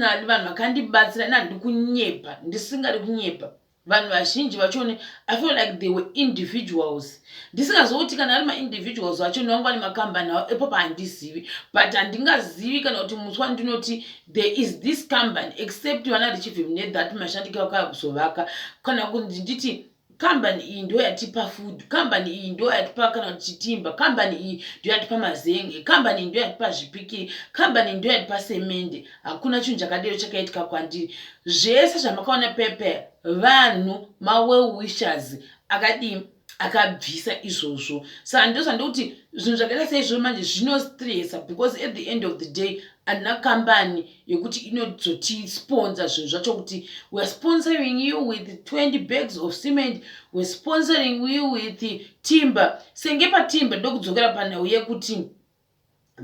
Vanhu vakandibatsira, ini handidi kunyepa, ndisingadi kunyepa. Vanhu vazhinji vachoni, I feel like they were individuals. Ndisingazouti kana ari maindividuals acho vangu vane makambani avo ipapo, handizivi, but handingazivi kana kuti musi wandinoti there is this company, except vana richibve mune that mashandiko akauya kuzovaka, kana kuti nditi kambani iyi ndo yatipa food, kambani iyi ndo yatipa kana kuti chitimba, kambani iyi ndo yatipa mazenge, kambani iyi ndo yatipa zvipikiri, kambani iyi ndo yatipa semende. Hakuna chinhu chakadero chakaitika kwandiri. Zvese zvamakaona pepe, vanhu, mawell wishers akadii, akabvisa izvozvo. Saka ndozvandikuti zvinhu zvakaita seizvozvo manje zvinostressa, because at the end of the day handina kambani yekuti inozotisponsor zvinhu zvacho, kuti we are sponsoring you with 20 bags of cement, we are sponsoring you with timber. Senge patimber, ndokudzokera panhau yekuti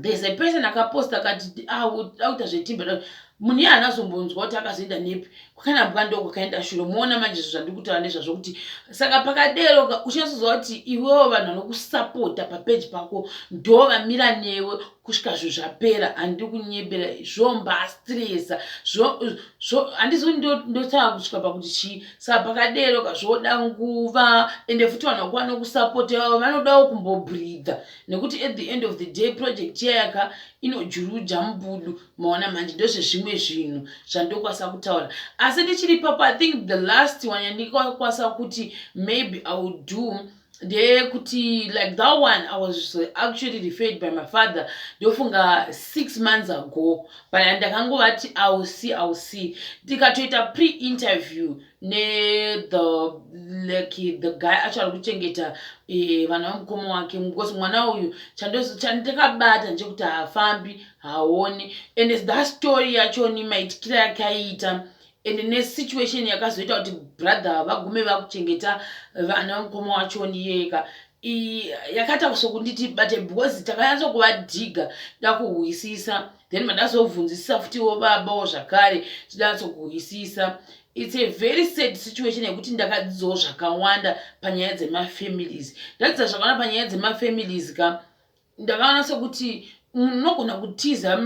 there's a person akaposta akati auita zvetimber. Munhu iye haana zombonzwa kuti akazoenda nepi, kwakanambwa ndo kwakaenda shure. Muona manje zvo zvandiri kutaura nezvazvo, kuti saka pakadero uchinatsoziva kuti iwewo vanhu vanokusapota papeji pako ndo vamira newe kusvika zvinhu zvapera. Handiri kunyebera, zvombastresa. Handizi ndotanga kusvika pakuti chii. Saka pakadero ka zvoda nguva, ende futi vanhu vakuva nokusapota ivavo vanodawo kumbobreatha, nekuti at the end of the day project yayaka inojuruja mubudu. Maona manje, ndozvezvimwe zvinhu zvandokwanisa kutaura. Asi ndichiri papo, I think the last one yandikakwanisa kuti maybe I will do ndeyekuti, like that one I was actually referred by my father, ndofunga 6 months ago, but ndakangovati I will see, I will see. Ndikatoita pre-interview nethe like the guy acho ari kuchengeta vana vamukoma wake, because mwana uyu chandakabata ndechekuti haafambi, haoni, and that story yachoni, maitikiro yakaita and nesituation yakazoita kuti brother vagume vakuchengeta vana vamukoma wachoni yeka yakaita sokunditi bate, because takanyatsokuvadhiga dakuhwisisa. Then mandazobvunzisisa futiwo babawo zvakare, tidanatsokuhwisisa. It's a very sad situation yekuti ndakadzidzawo zvakawanda panyaya dzemafamilies. Ndadzidza zvakawanda panyaya dzemafamilies ka. Ndakaona sekuti unogona kutiza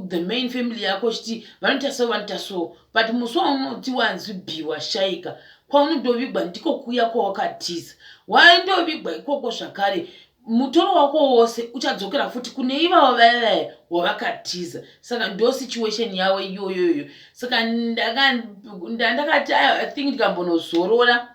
the main family yako uchiti vanoita so, vanoita so, but musi waunoti wanzi bhiwa shaika, kwaunondovigwa ndiko kuya kwawakatiza. Waindovigwa ikoko zvakare, mutoro wako wose uchadzokera futi kune ivavo vaya vaya wavakatiza. Saka ndo situation yavo iyoyoyo. Saka ndakati I think ndikambonozorora,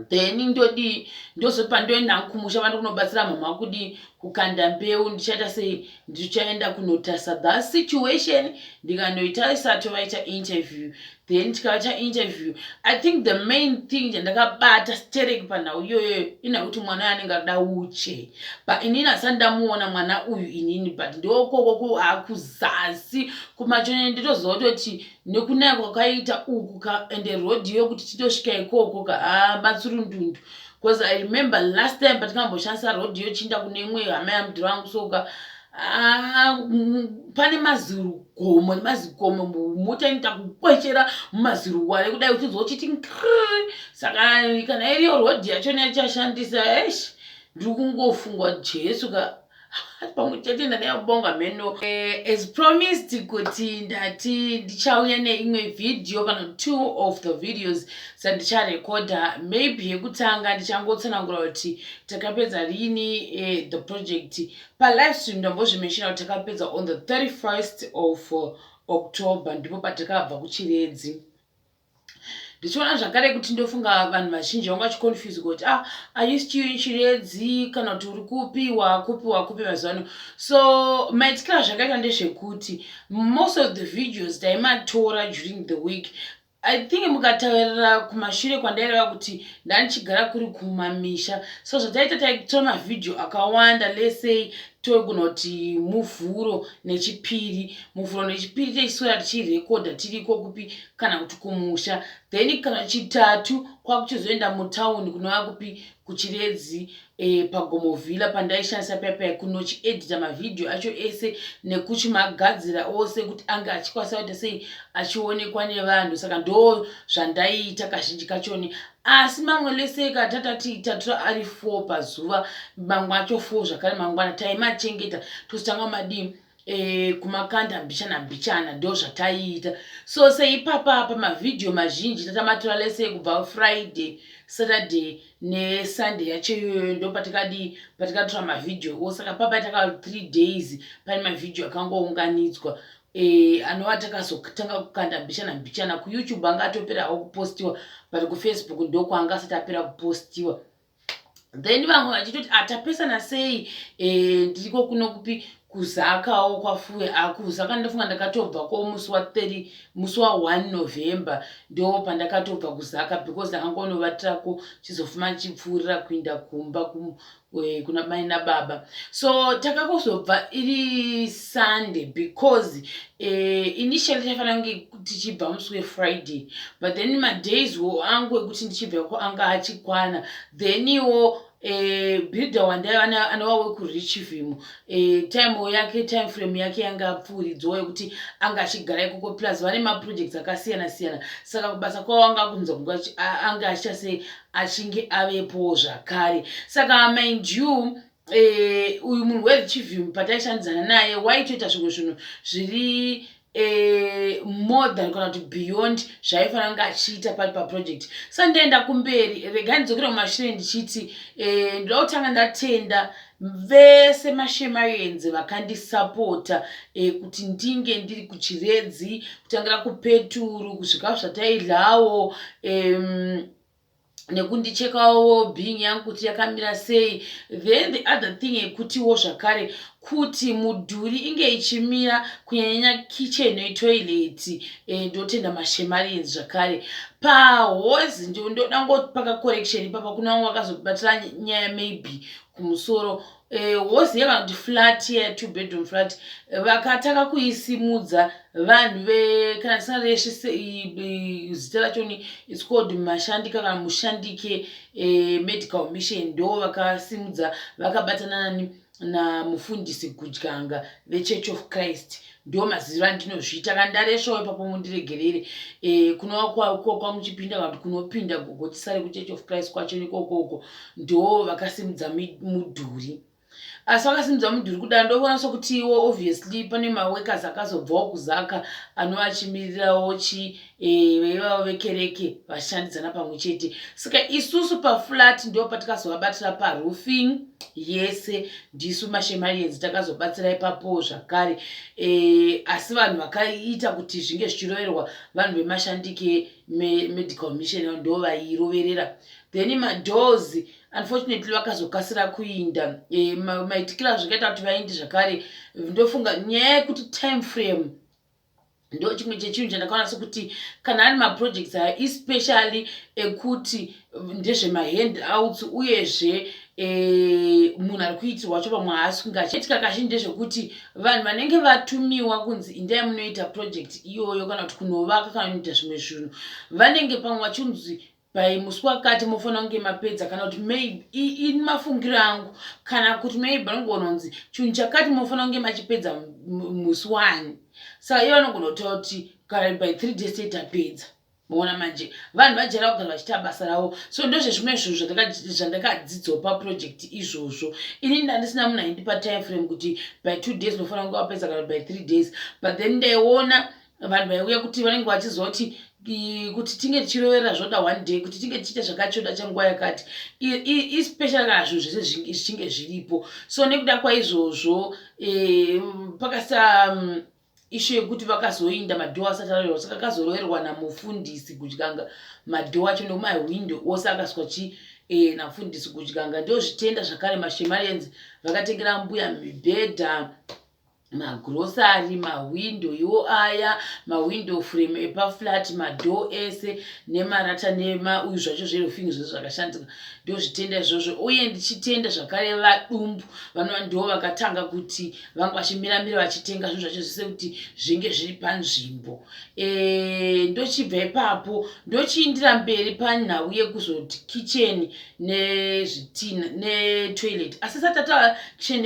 then ndodii, ndozopa ndoenda kumusha vandi kunobatsira mama kudii, kukanda mbeu. Ndichaita sei? Ndichaenda kunotarisa that situation. Ndikandoitarisa, tovaita interview. Then tikavaita interview, I think the main thing chandakabata sterek panhau iyoyoyo inhau kuti mwana uyo anenge ada uche, but inini hasati ndamuona mwana uyu inini, but ndokoko kuzasi kumachone. Nditoziva kutoti nekunaya kwakaita uku ka, ende rodhi yokuti titosvika ikoko ka, ha, matsurundundu, because I remember last time patikamboshandisa rodhi yochiinda kune imwe hama yamudhiri wangu, soka pane mazirugomo nemazikomo, mota inoita kukwechera mumaziruware kudai, uchinzwa uchiti nkri. Saka kana iriyo rodhi yachona yachashandisa, esh, ndiri kungofungwa Jesu ka, pamwe tichatoenda neyabonga mheno. As promised kuti ndati ndichauya neimwe vhidhiyo kana two of the videos dzandicharekodha. Maybe yekutanga ndichangotsanangura kuti takapedza rini the project. Palive stream ndambozvimenshina kuti takapedza on the 31st of October, ndipo patakabva kuChiredzi. Ndichiona zvakare kuti ndofunga vanhu vazhinji vanga vachiconfuse kuti, "Ah, are you still in Chiredzi kana kuti uri kupi, wakupi, wakupi mazuva ano?" So maitikira zvakaita ndezvekuti most of the videos taimatora during the week. I think mukataurira kumashure kwandaireva kuti ndandichigara kuri kumamisha, so zvataita, taitora mavhidhiyo akawanda. Lesei togona kuti Muvhuro neChipiri, Muvhuro neChipiri tichiswera tichirekodha tiriko kupi, kana kuti kumusha. Then kana Chitatu kwakuchizoenda mutauni, kunova kupi, kuChiredzi, paGomovhila pandaishandisa paipai, kunochiedhita mavhidhiyo acho ese nekuchimagadzira ose kuti ange achikwanisa kuita sei, achionekwa nevanhu. Saka ndo zvandaiita kazhinji kachoni. Asi mamwe leseka tatati tatora ari 4 pazuva, mamwe acho 4 zvakare mangwana, taimachengeta tozotanga madii. Kumakanda mbichana mbichana, ndo zvataiita. So seipapa pamavhidhiyo mazhinji tatamatora lese kubva Friday, Saturday neSunday yacho iyoyo, ndo patikadii, patikatora mavhidhiyo. Saka papa taka 3 days pane mavhidhiyo akangounganidzwa anova takazotanga kukanda mbichana mbichana kuYouTube. Anga atoperawo kupostiwa, but kuFacebook ndokwanga asati apera kupostiwa. Then vamwe vachitoti atapesana sei? Ndiriko kuno kupi, kuZakawo kwafuwe akuZaka. Ndofunga ndakatobva musi wa30, musi wa1 November ndo pandakatobva kuZaka, because ndakangonovatirako, chizofuma ndichipfuurira kuinda kumba kuna mai nababa. So takakuzobva iri Sunday because initially taifanira kunge tichibva musi weFriday, but then madays wo angu ekuti ndichibvako anga achikwana. Then iwo builder wandaiva anova wekuRichvim, time yake, time frame yake yanga apfuuridzwawo yekuti anga achigara ikoko, plus vane maprojects akasiyana siyana, saka kubasa kwavo anga akunza kunge anga achiita sei, achinge avepowo zvakare. Saka mind you, uyu munhu weRichvim pataishandidzana naye waitoita zvimwe zvinhu zviri more than kana kuti beyond zvaifanira kunge achiita pari paproject. Sa ndaenda kumberi, regai ndidzokere mumashure ndichiti ndoda kutanga ndatenda vese maShemarians vakandisapota kuti ndinge ndiri kuChiredzi, kutangira kupeturu kusvika zvataidlawo, nekundichekawo being yangu kuti yakamira sei. Then the other thing yekutiwo zvakare kuti mudhuri inge ichimira, kunyanyanya kitchen netoilet, ndotenda maShemarians zvakare. Pahozi ndoda ngopaka correction ipapa kuna vamwe vakazobatira nyaya maybe kumusoro. Hozi yeva kuti flat ye2 bedroom flat vakatanga kuisimudza vanhu kana tisareshe zita rachoni, it's called Mashandika kana Mushandike Medical Mission, ndo vakasimudza vakabatana nani, namufundisi Gudyanga veChurch of Christ. Ndo maziviro andinozviita. Kana ndaresvawo ipapo mundiregerere. Kunova kwamuchipinda kana kuti kunopinda gogotisare kuChurch of Christ kwacho ikokoko, ndo vakasimudza mudhuri. Asi vakasimudza mudhuri kudaro, ndoona sokutiwo obviously pane maworkers akazobvawo kuZaka anova achimirirawo chi veivavo vekereke vachishandidzana pamwe chete. Saka isusu paflat ndo patikazovabatira paroofing yese, ndisu maShemarians takazobatsira ipapo zvakare. Asi vanhu vakaita kuti zvinge zvichiroverwa vanhu veMashandike Medical Mission, ndo vairoverera. Then madoors unfortunately vakazokasira kuinda. Maitikiro azvakaita kuti vainde zvakare, ndofunga nyaya yekuti time frame ndo chimwe chechinhu chandakaona sekuti kana ari maprojects aya, especially ekuti ndezvemahand outs, uyezve munhu ari kuitirwa wacho pamwe haasi kunge achiitika. Kazhinji ndezvekuti vanhu vanenge vatumiwa kunzi indai munoita project iyoyo, kana kuti kunovaka, kana kunoita zvimwe zvinhu, vanenge pamwe vachinzi by musi wakati mofanira kunge mapedza, kana kuti maybe ini mafungiro angu, kana kuti maybe vanogona kunzi chinhu chakati mofanira kunge machipedza musi wani. Saka ivo vanogona kutaura kuti kana by 3 days teitapedza. Maona manje vanhu vajaira kugara vachiita basa ravo. So ndozvezvimwe zvinhu zvandakadzidzawo paproject izvozvo. Ini ndandisina munhu aindipa time frame kuti by 2 days unofanira kunge wapedza kana by 3 days, but then ndaiona vanhu vaiuya kuti vanenge vachiziva kuti tinge tichiroverera zvoda one day, kuti tinge tichiita zvakati choda changuva yakati, especially kana zvinhu zvese zvichinge zviripo. So nekuda kwaizvozvo pakasa issue yekuti vakazoinda madoor asati aroverwa. Saka akazoroverwa namufundisi Gudyanga madoor acho nemahwindo ose akaswa chi namufundisi Gudyanga. Ndozvitenda zvakare maShemarians vakatengera mbuya mibhedha, magrosari, mahwindo iwo aya, mawindow frame epaflat, madoor ese nemarata, nemauyu zvacho zveroofing zvese zvakashandiswa. Ndozvitenda izvozvo. Uye ndichitenda zvakare vadumbu vanova ndo vakatanga kuti vanga vachimiramira vachitenga zvinhu zvacho zvese kuti zvinge zviri panzvimbo. Ndochibva ipapo ndochiindira mberi panhau yekuzoti kitchen nezvitina netoilet. Asi sati tataura kitchen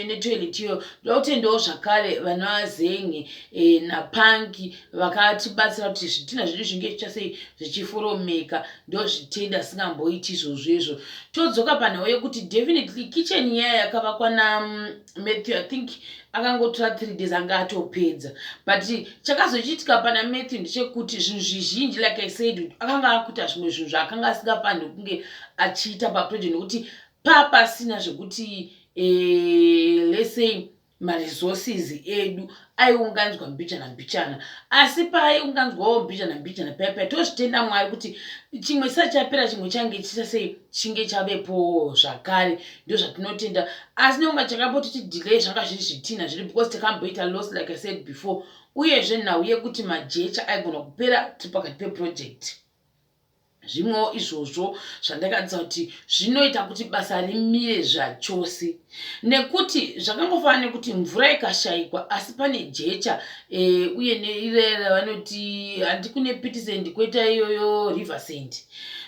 netoilet iyoyo, ndoda kutendawo zvakare. zvakare vana Zenge e, naPanki vakatibatsira kuti zvitina zvedu zvinge zvichasei zvichiforomeka. Ndozvitenda singamboiti izvozvo izvo. Todzoka panhau yekuti definitely kitchen iya yakavakwa naMatthew, I think akangotora 3 days anga atopedza. But chakazochiitika pana Matthew ndechekuti zvinhu zvizhinji, like I said, akanga akuita zvimwe zvinhu zvaakanga asingafaniri kunge achiita paproject, nekuti papasina zvekuti let's say maresources edu aiunganidzwa mbichana mbichana. Asi paaiunganidzwawo mbichana mbichana paya paya, tozvitenda Mwari kuti chimwe chisati chapera, chimwe change chichasei, chinge chavepo zvakare. Ndo zvatinotenda. Asi nekunga chakambotiti delay, zvanga zviri zvitina zviri because takamboita loss, like I said before. Uyezve nhau yekuti majecha aigona kupera tiri pakati peproject, zvimwewo izvozvo zvandakadzidza kuti zvinoita kuti basa rimire zvachose, nekuti zvakangofanana nekuti mvura ikashayikwa asi pane jecha uye neire ravanoti handi kune pit sand, kwoita iyoyo river sand,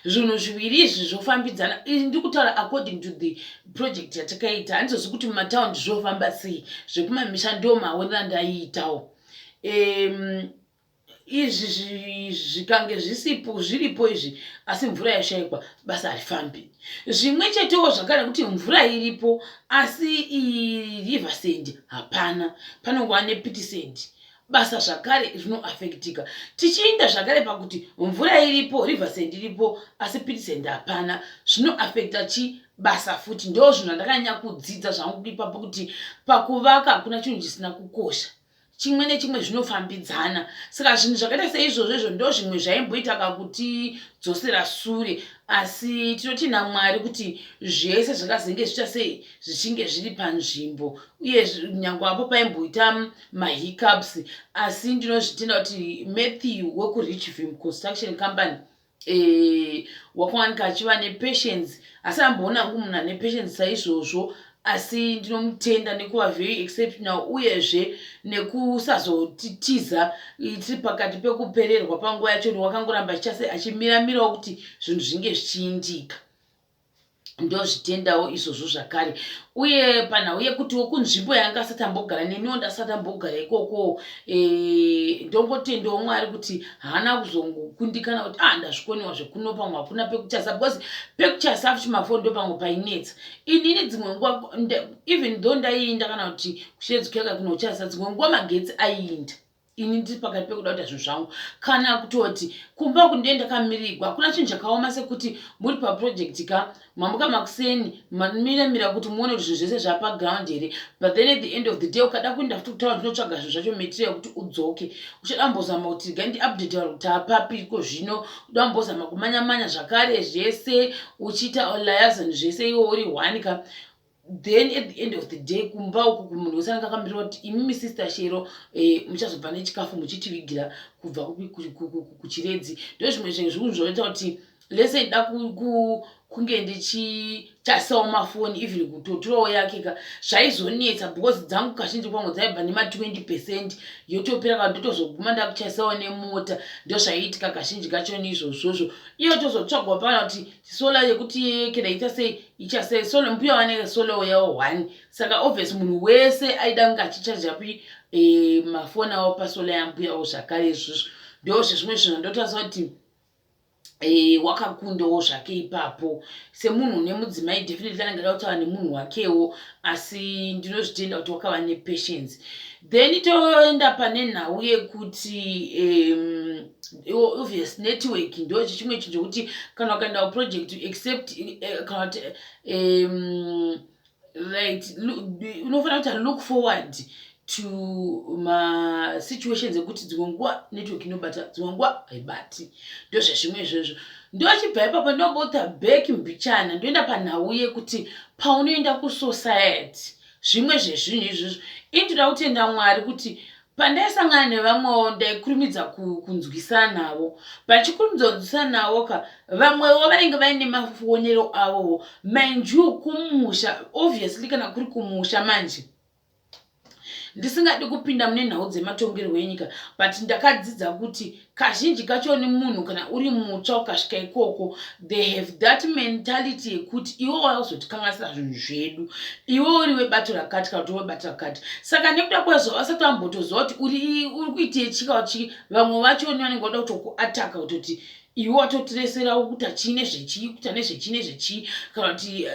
zvinhu zviviri izvi zvofambidzana. Ndiri kutaura according to the project yatakaita. Handizozi kuti mumataundi zvofamba sei, zvekumamisha ndo maonero andaiitawo. Izvi zvikange zvisipo, zviripo izvi, asi mvura yashayikwa, basa harifambi. Zvimwe chetewo zvakare kuti mvura iripo asi river sand hapana, panongova nepit sand, basa zvakare rinoafectika. Tichiinda zvakare pakuti mvura iripo, river sand iripo, asi pit sand hapana, zvinoafecta chi basa futi. Ndo zvinhu zvandakanyanya kudzidza zvangu ipapo, kuti pakuvaka hakuna chinhu chisina kukosha, chimwe nechimwe zvinofambidzana. Saka zvinhu zvakaita seizvozvo izvo ndo zvimwe zvaimboita kakutidzosera sure. Asi tinoti naMwari kuti zvese zvakazenge zvicha sei, zvichinge zviri panzvimbo. Uye nyange apo paimboita mahiccups, asi ndinozvitenda kuti Matthew wekuRichvim Construction Company wakawanika achiva nepatience. Asi amboona hangu munhu ane patience saizvozvo, asi ndinomutenda nekuva very exceptional, uyezve nekusazotitiza tiri pakati pekupererwa. Panguva yacho wakangoramba achichase achimiramirawo kuti zvinhu zvinge zvichiindika. Ndozvitendawo izvozvo zvakare. Uye panhau yekutiwo kunzvimbo yanga asati ambogara, neniwo ndasati ambogara ikoko, ndongotendawo Mwari kuti haana kuzongokundikana kuti ah, ndazvikoniwa zvekuno, pamwe hakuna pekuchasa, because pekuchasa futi mafoni ndo pamwe painetsa. Inini dzimwe nguva, even though ndaiinda kana kuti kuchedzukeka kunochasa, dzimwe nguva magetsi aiinda ini ndiri pakati pekuda kuita zvinhu zvangu, kana kutoti kumba uku ndiye ndakamirirwa. Hakuna chinhu chakaoma sekuti muri paproject ka, mamuka makuseni, mamiramira kuti muone kuti zvinhu zvese zvapaground here, but then at the end of the day ukada kuenda futi kutaura, ndinotsvaga zvinhu zvacho, material, kuti udzoke, uchada kumbozama kuti rega ndiupdate vanhu kuti apapiko zvino, uda kumbozama kumanya-manya zvakare zvese, uchiita liaison zvese iwo uri one ka. Then at the end of the day kumba uku kumunhu wese anenge akamirira kuti imimi Sister Shero muchazobva nechikafu muchitivigira kubva kuChiredzi. Ndo zvimwe zvinhu zvinhu zvinoita kuti lese da kunge ndichichasawo mafoni, even kutotorawo yake ka zvaizonetsa, because dzangu kazhinji kwangu dzaibva nema20 percent yotopera, kana ndotozoguma ndakuchaisawo nemota. Ndo zvaiitika kazhinji kachoni izvozvozvo. Iyo tozotsvagwa pana kuti solar yekuti keda ita sei, ichasei solar, mbuya vanenge solar yavo one. Saka obvious munhu wese aida kunge achichaja pi mafoni avo pasolar yambuyawo zvakare. Izvozvo ndo zvezvimwe zvinhu ndotarisa kuti wakakundawo zvake ipapo semunhu nemudzimai. Definitely anenge ada kutaura nemunhu wakewo, asi ndinozvitenda kuti wakava nepatience. Then toenda pane nhau yekuti obvious network ndo chimwe chinhu chokuti kana ukaenda kuproject, except kana kuti right, unofanira kuti look forward to masituations ekuti dzimwe nguva network inobata, dzimwe nguva haibati. Ndozvezvimwe izvozvo. Ndochibva ipapo ndombota back mbichana, ndoenda panhau yekuti paunoenda kusociety, zvimwe zvezvinhu izvozvo. Ini ndoda kutenda Mwari kuti pandaisangana nevamwewo ndaikurumidza kunzwisana navo. Pachikurumidza kunzwisana navo ka, vamwewo vanenge vaine mafonero avowo. Mind you, kumusha obviously, kana kuri kumusha manje. Ndisingadi kupinda mune nhau dzematongerwo enyika, but ndakadzidza kuti kazhinji kachoni munhu kana uri mutsva ukasvika ikoko, they have that mentality yekuti iwe wakuzotikanganisira zvinhu zvedu, iwe uri webato rakati kana kuti webato rakati. Saka nekuda kwezvo vasati vambotoziva kuti uri kuitei chika chii, vamwe vachoni vanenge vada kutokuataka kutoti iwe watotiresera ukuta chii nezvechii, kuita nezvechii nezvechii, kana kuti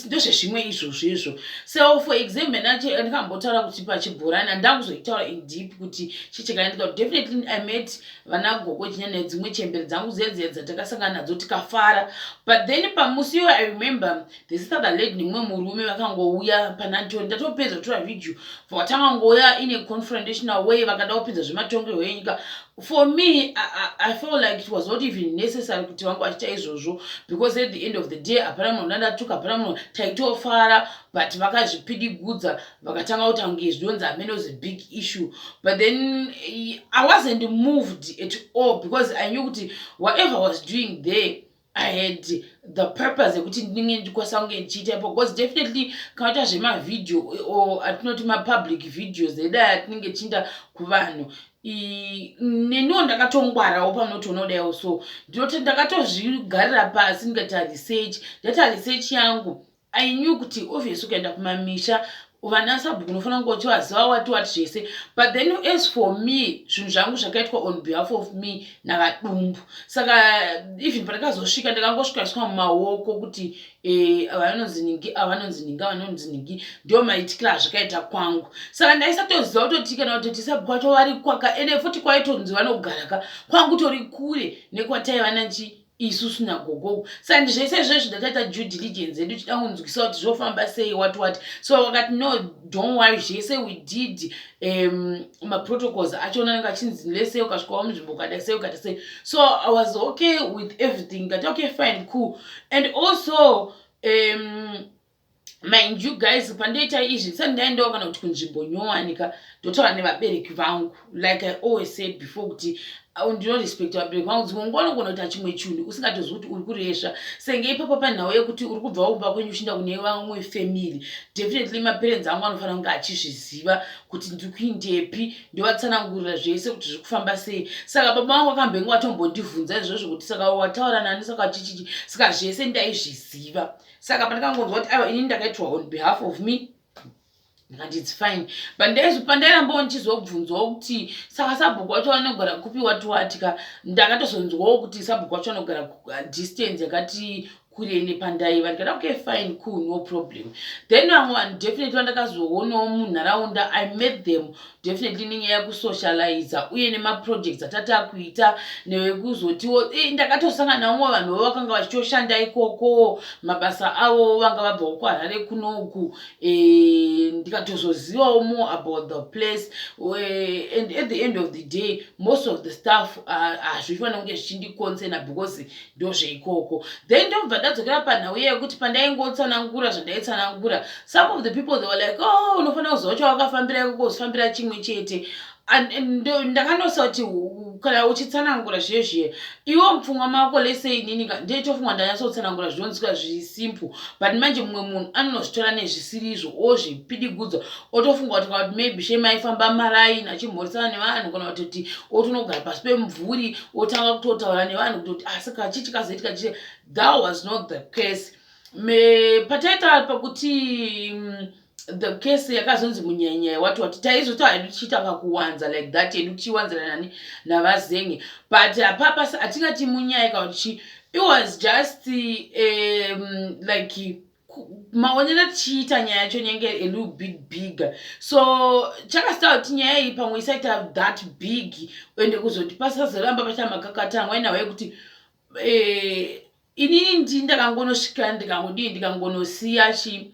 ndozvezvimwe izvozvo izvo. So for example, ndikambotaura kuti pachibhorani, handakuzoitaura in deep kuti chii chakaendeka. Definitely I met vana gogo chinya nedzimwe chembere dzangu dziya dziya dzatakasangana nadzo, tikafara. But then pamusi iwo, I remember this other lady nemumwe murume vakangouya panantori. Ndatopedza kutora video, vakatanga kungouya in a confrontational way, vakada kupinza zvematongerwo enyika. For me, I felt like it was not even necessary kuti vangu vachiita izvozvo, because at the end of the day hapana munhu ndandatuka, hapana munhu, taitofara. But vakazvipidigudza, vakatanga kuti ange zvinonzi hamene was a big issue. But then I wasn't moved at all, because I knew kuti whatever was doing there, I had the purpose yekuti ndinge ndikwanisa kunge ndichiita ipo, because definitely kana uita zvemavhidhio or atinoti mapublic videos edu aya atinenge tichienda kuvanhu, neniwo ndakatongwarawo panotoona kudaiwo. So ndinoti ndakatozvigarira pasi, ndikaita research. Ndaita research yangu, I knew kuti obviously ukaenda kumamisha, vana sabhuku unofanira kunge uchivaziva, wati wati zvese. But then as for me, zvinhu zvangu zvakaitwa on behalf of me navadumbu. Saka even pandakazosvika, ndakangosvika iswa mumaoko kuti avanonzi ningi, avanonzi ningi, avanonzi ningi. Ndo maitikiro azvakaita kwangu. Saka ndaisatoziva kutoti kana kutoti sabhuku vacho vari kwaka, ende futi kwaitonzi vanogara ka kwangu tori kure nekwataiva nachi isusu nagogogo. Saka ndizvese izvozvo ndataita due diligence yedu, tichida kunzwisa kuti zvofamba sei, what what. So vakati, "No, don't worry." Zvese we did maprotocols achona anenge achinzi lese ukasvikawo munzvimbo ukada sei, ukada sei. So I was okay with everything. Ngati, "Okay, fine, cool." And also, mind you guys, pandoita izvi ndisati ndaendawo kana kuti kunzvimbo nyowanika, ndotaura nevabereki vangu. Like I always said before kuti ndinorespekta vabereki vangu. Dzimwe nguva unogona kuita chimwe chinhu usingatozivi kuti uri kuresva. Senge ipapo panhau yekuti uri kubva kumba kwenyu uchienda kune vamwe family, definitely maparents angu anofanira kunge achizviziva kuti ndiri kuindepi, ndovatsanangurira zvese kuti zviri kufamba sei. Saka baba vangu vakambenge vatombondibvunza izvozvo kuti, "Saka wataura nani? Saka chichichi?" Saka zvese ndaizviziva. Saka pandakangonzwa kuti aiwa, inini ndakaitirwa on behalf of me, ndikati, "It's fine." But pandairambawo ndichizobvunzwawo kuti saka sabhuku wacho vanogara kupi, wati watika, ndakatozonzwawo kuti sabhuku wacho vanogara distance yakati kure nepandaiva. Ndikati, "Okay, fine, cool, no problem." Then vamwe vanhu definitely vandakazoonawo munharaunda, I met them definitely nenyaya yekusocializa uye nemaprojects atati akuita nekuzotiwo ndakatosangana navamwe vanhu vakanga vachitoshanda ikoko, mabasa avo vanga vabvawo kuHarare kunoku. Ndikatozozivawo more about the place. And at the end of the day, most of the stuff hazvifanira kunge zvichindiconcerna because ndozveikoko. Then ndobva ndadzokera panhau yekuti pandaingotsanangura zvandaitsanangura, some of the people, they were like, "Oh, unofanira kuziva chawakafambira ikoko, uzifambira chimwe chete." Ndakanosa kuti kana uchitsanangura zviye zviye, iwe mupfungwa mako lese, inini ndeitofunga ndanyatsotsanangura zvinonzwika zviri simple, but manje mumwe munhu anonozvitora nezvisiri izvo, ozvipidigudza, otofunga kuti kana kuti maybe shema aifamba maraini achimhoresana nevanhu, kana kutoti otonogara pasi pemumvuri, otanga kutotaura nevanhu kutoti asika ah, chii chikazoitika chii. That was not the case. Pataita pakuti the case yakazonzi munyanyaya, wati wati, taizotaura hedu tichiita kakuwanza like that yedu, tichiwanzira nani navazenge. But hapapa hatingati munyaya kana kuti chii. It was just like maonero tichiita nyaya yacho nyange a little bit bigger. So chakasita kuti nyaya iyi pamwe isaita that big, ende kuzoti pasazoramba paita makakatanwa inhau yekuti inini ndi ndakangonosvika, ndikangodii, ndikangonosiya chi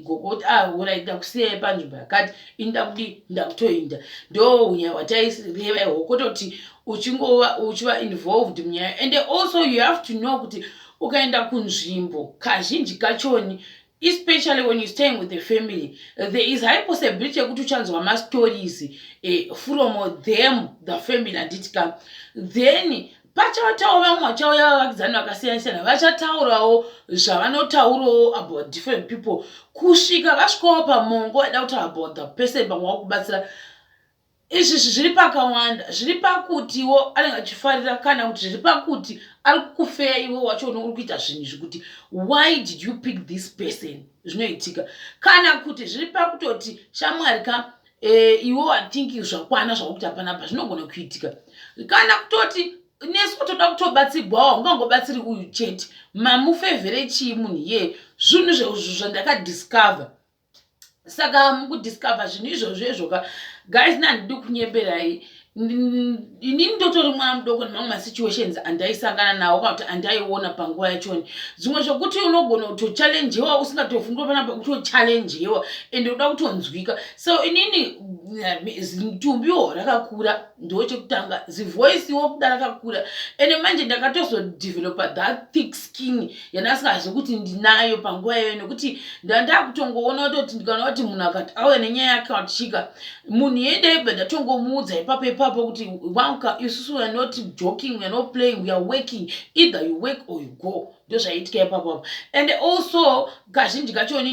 gogo kuti, "Ah, alright, ndakusiyai panzvimbo yakati, ini ndakudii, ndakutoinda." Ndo unyaya hwataireva ihwo, kutoti uchingova uchiva involved munyaya. And also you have to know kuti ukaenda kunzvimbo, kazhinji kachoni, especially when you staying with the family, there is high possibility yekuti uchanzwa mastories from them, the family, handiti ka? Then Pachatawo vamwe vachauya, vavakidzani vakasiyana siyana, vachataurawo zvavanotaurawo about different people, kusvika vasvikawo pamongo vaida kutaura about the person pamwe wakubatsira. Izvi zviri pakawanda, zviri pakutiwo anenge achifarira, kana kuti zviri pakuti ari kukufeya iwe wachona uri kuita zvinhu izvi, kuti why did you pick this person? Zvinoitika. Kana kuti zviri pakutoti shamwari ka, iwe wathink zvakwana zvakuti panapa zvinogona kuitika. Kana kutoti nesu toda kutobatsirwawo, ungangobatsiri uyu chete, mamufevhere chii munhu iyeye? Zvinhu zvandakadiscover. Saka mukudiscover zvinhu izvozvo izvoka, guys, nandidi kunyeberai, inini ndotori mwana mudoko nemamwe masituations andaisangana nawo kana kuti andaiona panguva yachoni. Zvimwe zvokuti unogona kutochallengewa usingatofungi panapa kutochallengewa, ende uda kutonzwika. So inini tumbiwo rakakura, ndo chekutanga, zivoisiwo kuda rakakura. Ende manje ndakatozodevelopa that thick skin yandasingazivi kuti ndinayo panguva iyoyo, nekuti ndandakutongoona kutoti ndikaona kuti munhu akati auya nenyaya yake watisvika, munhu yendaibva ndatongomuudza ipapo ipapo kuti wanka, isusu we are not joking, we are not playing, we are working. Either you work or you go. Ndozvaiitika ipapo apo. And also kazhinji kachoni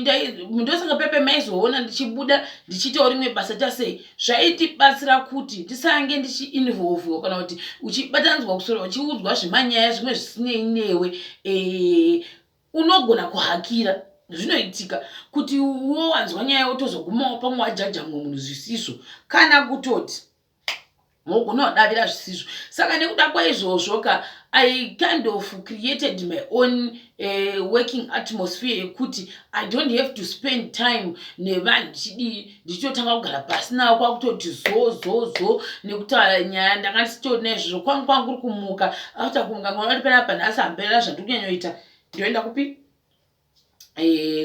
ndosaka pepe maizoona ndichibuda ndichiitawo rimwe basa tasei, zvaitibatsira kuti ndisange ndichiinvolvwa kana kuti uchibatanidzwa kusoro, uchiudzwa zvemanyaya zvimwe zvisinei newe. Unogona kuhakira. Zvinoitika kuti uwo wanzwa nyaya, wotozogumawo pamwe wajaja mumwe munhu zvisizvo, kana kutoti wogona kudavira zvisizvo. Saka nekuda kwaizvozvo ka, I kind of created my own working atmosphere yekuti I don't have to spend time nevanhu ndichidii, ndichitotanga kugara pasi navo kwakutoti zo zo zo nekutaura nyaya. Ndanga ndisitori naizvozvo. Kwangu kuri kumuka, after kumuka ngaona kuti panapa nhasi hamberera zvandiri kunyanyoita, ndoenda kupi?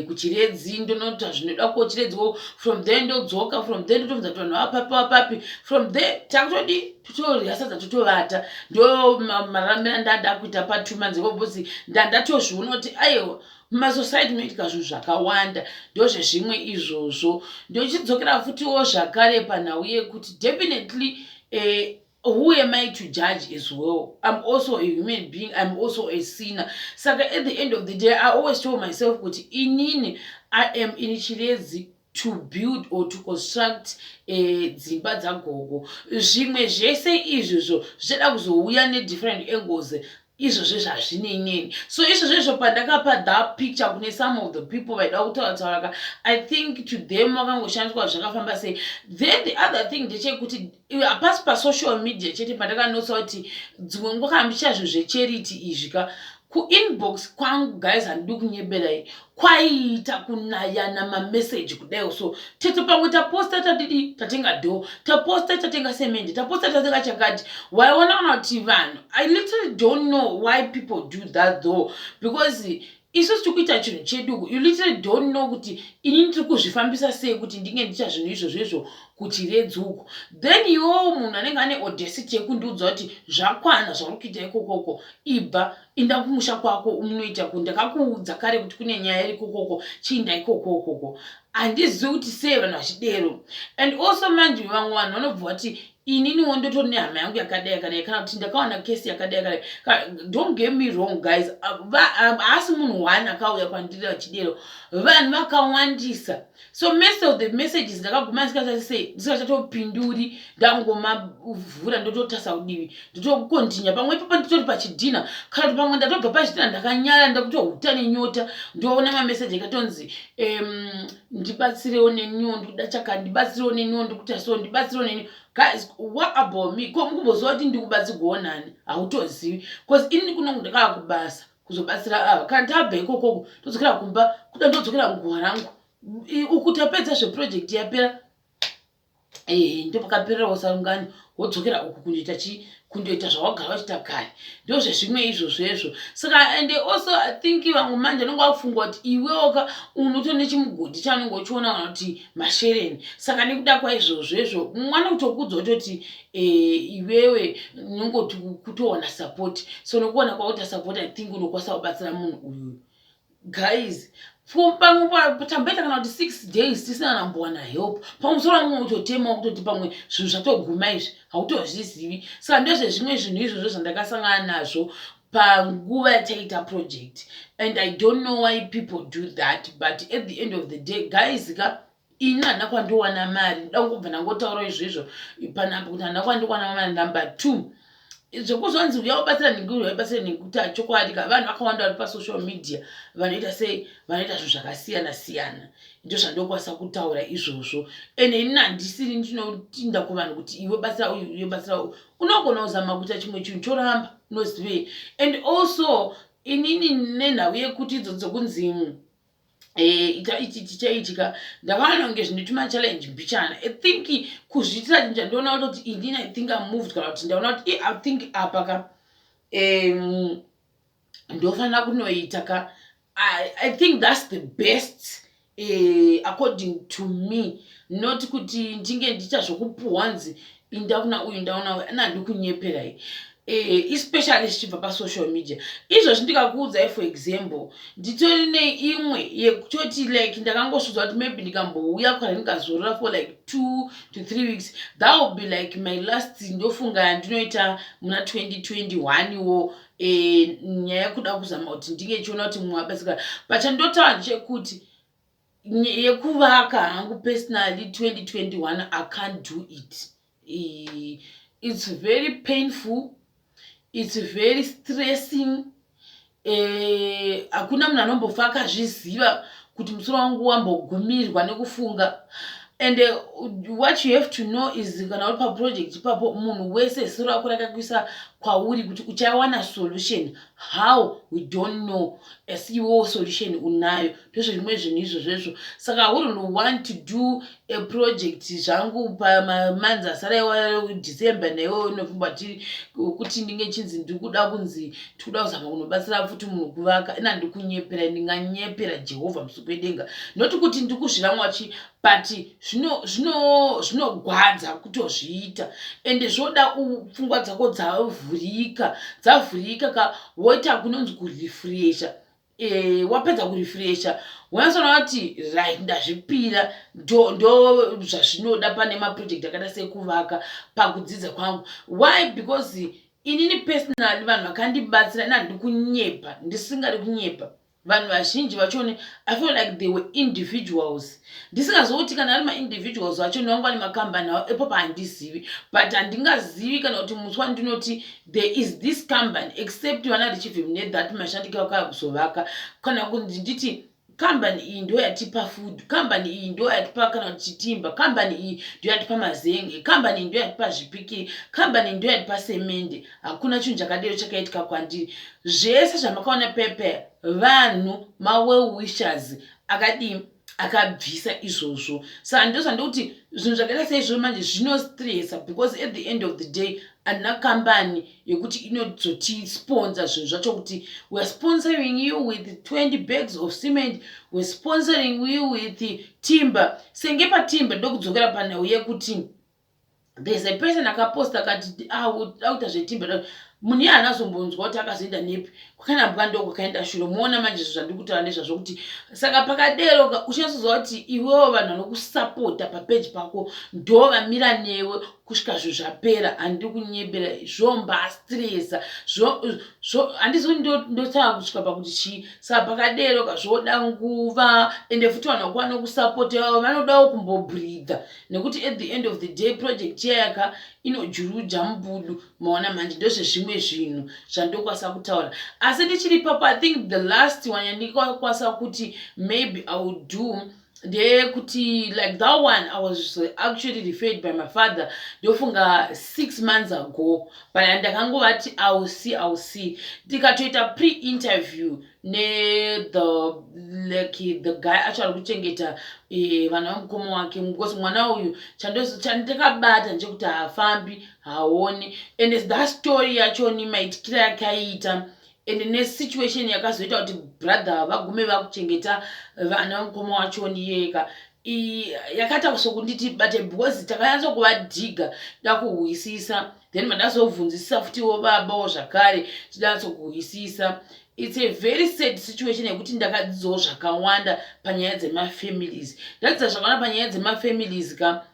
Kuchiredzi, ndonoita zvinoda kuchiredziwo. From there ndodzoka, from there ndotobvunza kuti vanhu vapapi vapapi. From there takutodi totorya sadza, totovata. Ndo mararamiro andanda kuita pa2 months because ndandatozviona kuti aiwa, mumasociety munoitika zvinhu zvakawanda. Ndozvezvimwe izvozvo. Ndochidzokera futiwo zvakare panhau yekuti definitely, who am I to judge as well? I'm also a human being, I'm also a sinner. Saka at the end of the day, I always told myself kuti inini I am in Chiredzi to build or to construct dzimba dzagogo. Zvimwe zvese izvozvo zvichada kuzouya nedifferent angles, izvozvo zvazvinei neni. So izvozvo izvo pandakapa that picture kune some of the people vaida kutaura tauraka, I think to them vakangoshandiswa zvakafamba sei. Then the other thing ndechekuti hapasi pasocial media chete pandakanotisa kuti dzimwe nguva kana ndichiita zvinhu zvecharity izvi ka, kuinbox kwangu, guys, handidi kunyeberai, kwaiita kunayana mameseji kudaiwo. So tete, pamwe taposta tadidi, tatenga door, taposta tatenga semendi, taposta tatenga chakati. Waiona kana kuti vanhu, I literally don't know why people do that though, because isusu tiri kuita chinhu cheduku. You literally don't know kuti inini tiri kuzvifambisa sei kuti ndinge ndicha zvinhu izvozvo izvo kuChiredzi uko. Then iwewo munhu anenge ane audacity yekundiudza kuti zvakwana zvauri kuita ikokoko, ibva inda kumusha kwako unoita ku ndakakuudza kare kuti kune nyaya iri ikokoko, chiinda ikokokoko. Handizivi kuti sei vanhu vachidero. And also manje vamwe vanhu vanobva vati ininiwo ndotori nehama yangu yakadai yakadai, kana kuti ndakawana kesi yakadai yakadai. Don't get me wrong, guys, haasi munhu one akauya kwandiri vachidero, vanhu vakawandisa. So most of the messages ndakaguma ndisingachasei, ndisingachatopinduri, ndangomavhura, ndototasa kudivi, ndotokontinya. Pamwe ipapo nditori pachidhina, kana kuti pamwe ndatobva pachidhina, ndakanyara, ndakutohuta nenyota, ndoona mameseji akatonzi ndibatsirewo neniwo, ndikuda chakati, ndibatsirewo neniwo, ndikuita so, ndibatsirewo neniwo. Guys, what about me? Ko mukumboziva kuti ndikubatsirwawo nani? Hautozivi, because inini kunongu ndakava kubasa kuzobatsira ava. Kana tabva ikokoko todzokera kumba, kuda ndodzokera kuguva rangu uku, tapedza zveproject yapera, ndopakapererawo sarungano, wodzokera uku kundoita chi, kundoita zvawagara wachiita kare. Ndozvezvimwe izvozvo izvo. Saka and also I think vamwe manje anonge vakufunga kuti iwewoka unotone chimugodhi chaanenge uchiona, kana kuti mashereni. Saka nekuda kwaizvozvo izvo, mwana kutokuudza kutoti iwewe unongoti kutowana support. So nekuwana kwakuita support, I think unokwanisa kubatsira munhu uyu. Guys, Pamwe tamboita kana kuti 6 days tisina nambowana help. Pamusoro vamwe utotema kutoti pamwe zvinhu zvatoguma izvi, hautozvizivi. Saka ndozvezvimwe zvinhu izvozvo zvandakasangana nazvo panguva yataita project, and I don't know why people do that. But at the end of the day, guys ka, ini handina kwandowana mari. Nda kungobva ndangotaura izvozvo panapa kuti handina kwandowana mari. Number two, zvekuzonzi uya ubatsira nhingi, uya ubatsira nhingi, kuti chokwadi ka, vanhu vakawanda vari pasocial media vanoita sei, vanoita zvinhu zvakasiyana siyana. Ndo zvandokwanisa kutaura izvozvo. Ende inini handisiri ndinotinda kuvanhu kuti iwe batsira uyu, iwe batsira uyu. Unogona kuzama kuita chimwe chinhu choramba, unozivei? And also inini nenhau yekuti idzo dzokunzi ita ichi chichaitika, ndakaona kunge zvine tumachallenge mbichana. I think kuzviitira chinhu chandiona kutoti inini I think I'm moved, kana kuti ndaona kuti I think apa ka ndofanira kunoita ka, I think that's the best according to me, not kuti ndinge ndiita zvokupuhwa nzi inda kuna uyu, ndaona uyu. Ana handikunyeperai, especially zvichibva pasocial media izvozvi. Ndikakuudzai, for example, nditori neimwe yekutoti like ndakangosvudza kuti maybe ndikambouya kana ndikazorora for like 2 to 3 weeks, that will be like my last. Ndofunga yandinoita muna 2021 wo nyaya yekuda kuzama kuti ndinge chiona kuti mumwe abatsirika. But chandotaura ndechekuti yekuvaka hangu personally, 2021 I can't do it. It's very painful, it's very stressing. Hakuna munhu anombofa akazviziva kuti musoro wangu wambogumirwa nekufunga. And what you have to know is, kana uri paproject ipapo, munhu wese soro rako rakakuisa kwauri kuti uchawana solution. How, we don't know, asi iwewo solution unayo. Ndozvezvimwe zvinhu izvozvezvo. Saka I wouldn't want to do a project zvangu pamanzi asara iwayo, December naiwo November, tiri kuti ndinge chinzi ndikuda kunzi tikuda kuzama kunobatsira futi munhu kuvaka. Ina ndikunyepera, ndinganyepera Jehovha musuku wedenga, noti kuti ndikuzviramwa chi, but zvinogwadza kutozviita, ende zvoda pfungwa dzako dzavhurika, dzavhurika ka, woita kunonzi kurefresha. Wapedza kurefresha, wanyatsoona kuti right, ndazvipira. Ndo zvazvinoda pane maproject akaita sekuvaka pakudzidza kwangu. Why? Because inini personally, vanhu vakandibatsira, ina handikunyepa, ndisingadi kunyepa, vanhu vazhinji vachoni, I feel like they were individuals. Ndisingazouti kana ari maindividuals vachoni vangu vane makambani avo ipapo, handizivi, but handingazivi kana kuti musi wandinoti there is this company, except vana richibve mune that mashandiko akauya kuzovaka, kana kunzi nditi kambani iyi ndo yatipa food, kambani iyi ndo yatipa kana kuti chitimba, kambani iyi ndo yatipa mazenge, kambani iyi ndo yatipa zvipikiri, kambani iyi ndo yatipa semende. Hakuna chinhu chakadero chakaitika kwandiri. Zvese zvamakaona pepe, vanhu mawell wishers akadii, akabvisa izvozvo. Saka ndozvandokuti zvinhu zvakaita seizvozvo manje zvinostressa, because at the end of the day handina kambani yekuti inozotisponsor zvinhu zvacho, kuti we are sponsoring you with 20 bags of cement, we are sponsoring you with timber. Senge patimber, ndokudzokera panhau yekuti there's a person akaposta akati auita zvetimber. Munhu iye haana zombonzwa kuti akazoenda nepi, kwakanambwa ndo kwakaenda shure. Muona manje zvo zvandiri kutaura nezvazvo, kuti saka pakadero uchinatsoziva kuti iwewo vanhu vanokusapota papeji pako ndo vamira newe kusvika zvinhu zvapera. Handiri kunyebera, zvombastresa. Handizi kuti ndotanga kusvika pakuti chii. Saka pakadero zvoda nguva, ende futi vanhu vakuva nokusapota ivavo vanodawo kumbobreatha, nekuti at the end of the day project yayaka inojuruja mubudu. Maona manje, ndozvezvimwe zvinhu zvandokwanisa kutaura. Asi ndichiri papo, I think the last one yandikakwanisa kuti maybe I will do ndeyekuti like that one, I was actually referred by my father, ndofunga 6 months ago, but ndakangovati I will see, I will see. Ndikatoita pre-interview nethe like the guy acho ari kuchengeta vana vamukoma wake, because mwana uyu chandakabata ndechekuti haafambi, haoni. And that story yachoni, maitikiro yakaita and nesituation yakazoita kuti brother vagume vakuchengeta vana vamukoma wachoni yeka, yakaita sokunditi bate, because takanyatso kuvadhiga dakuhwisisa. Then mandazobvunzisisa futiwo babawo zvakare, tidanatso kuhwisisa. It's a very sad situation yekuti ndakadzidzawo zvakawanda panyaya dzemafamilies. Ndadzidza zvakawanda panyaya dzemafamilies ka.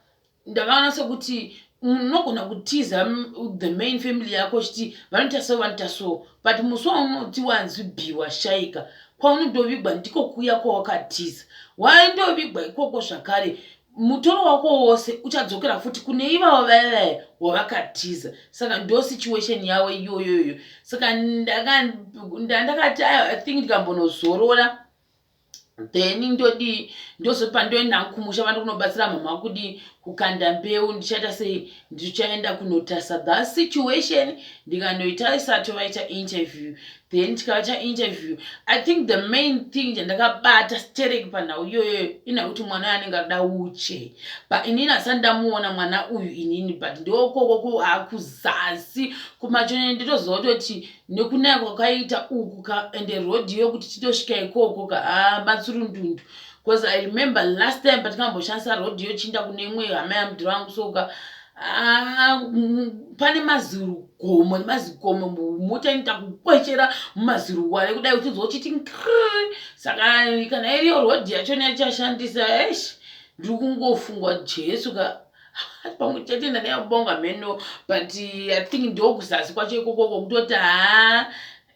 Ndakaona sekuti unogona kutiza the main family yako uchiti vanoita so, vanoita so, but musi waunoti wanzi bhiwa shaika, kwaunondovigwa ndiko kuya kwawakatiza. Waindovigwa ikoko zvakare, mutoro wako wose uchadzokera futi kune ivavo vaya vaya wavakatiza. Saka ndo situation yavo iyoyoyo. Saka ndakati, I think ndikambonozorora, then ndodii, ndozoti pandoenda kumusha vandi kunobatsira mama kudii, kukanda mbeu, ndichaita sei, ndichaenda kunotasa that situation. Ndikanoitarisa, tovaita interview. Then tikavaita interview, I think the main thing chandakabata stereki panhau iyoyoyo inhau kuti mwana uyo anenge ada uche, but inini hasati ndamuona mwana uyu inini, but ndokoko kuzasi kumachonene. Nditoziva kutoti nekunaya kwakaita uku ka, ende rodhi yokuti titosvika ikoko ka, ha, matsurundundu, because I remember last time patikamboshandisa rodhi yochiinda kune imwe hama yamudhiri wangu soka, pane mazirugomo nemazikomo, mota inoita kukwechera mumaziruware kudai, uchinzwa uchiti nkri. Saka kana iriyo rodhi yachona yachashandisa, esh, ndiri kungofungwa Jesu ka, pamwe tichatoenda neyabonga mheno, but I think ndokuzasi kwacho ikokoko kutoti, haa,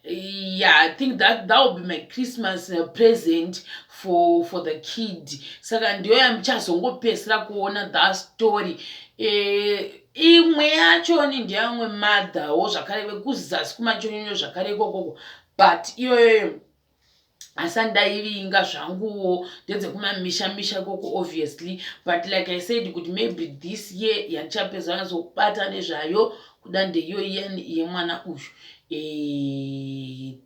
yeah, I think that will be my Christmas present for the kid. Saka ndiyo yamuchazongopedzisira kuona that story. Imwe yachoni ndeyamwe motherwo zvakare vekuzasi kumachonyonyo zvakare ikokoko, but iyoyoyo asi andaivinga zvanguwo ndedzekumamisha misha ikoko, obviously. But like I said kuti maybe this year yandichapedza nyatsobata nezvayo kuda ndeiyo iyani yemwana uyu,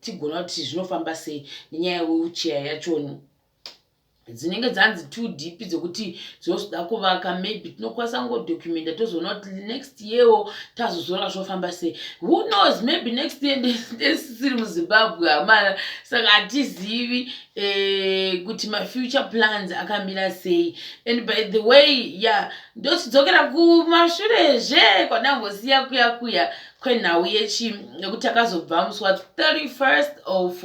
tigona kuti zvinofamba sei nenyaya yewheelchair yachoni. Dzinenge dzanzi too deep dzekuti dzozoda kuvaka, maybe tinokwanisa kungodocumenta, tozoona kuti next yearwo tazozora zvofamba sei. Who knows, maybe next year ndesisiri muZimbabwe hamana. Saka hatizivi kuti mafuture plans akamira sei. And by the way, ya, ndochidzokera kumashure kwandambosiya kuya kuya kwenhau yechi yekuti takazobva musi wa31st of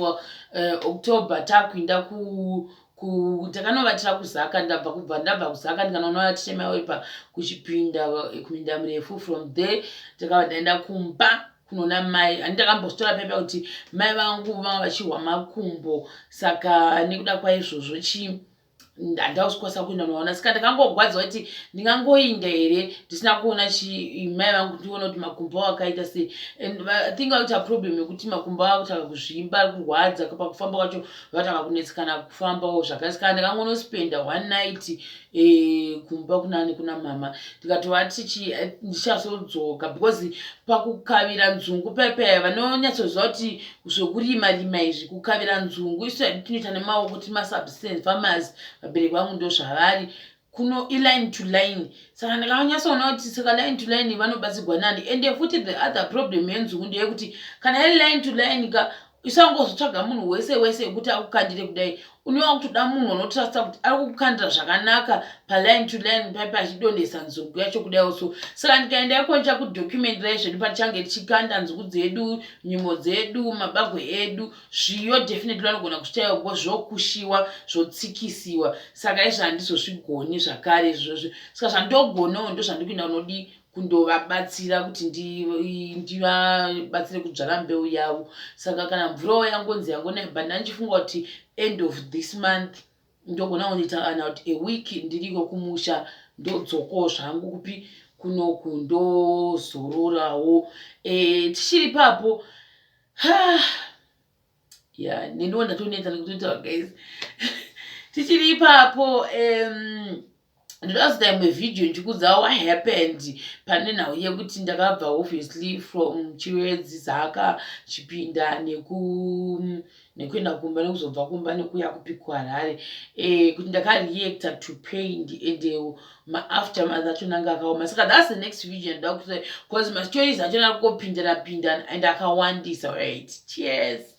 October, takuinda ku takanovatira kuZaka. Ndabva kubva ndabva kuZaka, ndikanoona tichemaiwepa kuchipinda kuminda murefu. From there takabva ndaenda kumba kunoona mai. Handi ndakambozvitora pepa kuti mai vangu vanga vachihwa makumbo, saka nekuda kwaizvozvo chii, handausikwanisa kuenda noona. Saka ndakangogwadziwa kuti ndingangoinda here ndisina kuona mai vangu, ndiona kuti makumbo avo akaita sei. And I think vakuita problem yekuti makumbo avo akutanga kuzvimba, ari kurwadza pakufamba kwacho, vatanga kunetsekana kufambawo zvakare. Saka ndakangonospenda one night kumba kunani, kuna mama. Ndikatovati chi ndichazodzoka, because pakukavira nzungu paipai vanonyatsoziva kuti zvekurima rima izvi, kukavira nzungu, isu tinoita nemaoko, tiri masubsistence farmers, vabereki vangu ndo zvavari kuno, iline to line. Saka ndakanyatsoona kuti saka line to line vanobatsirwa nani? Ende futi the other problem yenzungu ndeyekuti kana iri line to line ka, usangozotsvaga munhu wese wese wekuti akukandire kudai. Unova kutoda munhu unotrusta kuti ari kukukandira zvakanaka paline to line paipa, achidonhesa nzungu yacho kudaiwo. So saka ndikaenda iko ndichakudocumentai zvedu patichange tichikanda nzungu dzedu, nyimo dzedu, mabagwe edu, zviyo. Definitely vanogona kuzvitaiwa because zvokushiwa, zvotsikisiwa. Saka izvi handizozvigoni zvakare izvozvo. Saka zvandogonawo ndo zvandikuenda kunodi kundovabatsira kuti ndivabatsire kudzvara mbeu yavo. Saka kana mvurawo yangonzi yangonaya, but ndandichifunga kuti end of this month ndogona kunoita kana kuti a week ndiriko kumusha, ndodzokawo zvangu kupi kunoku, ndozororawo. Tichiri papo, ya, neniwo ndatoneta nekutoitaura, guys. Tichiri ipapo, ndoda kuzoita imwe vhidhiyo ndichikudza what happened pane nhau yekuti ndakabva obviously from Chiredzi, Zaka, Chipinda, nekuenda kumba, nekuzobva kumba nekuya kupi, kuHarare, kuti ndakareacta to pain and maaftermath achona anga akaoma. Saka that's the next video ndoda kuita, because mastories achona ari kungopindana pindana and akawandisa. Right, cheers.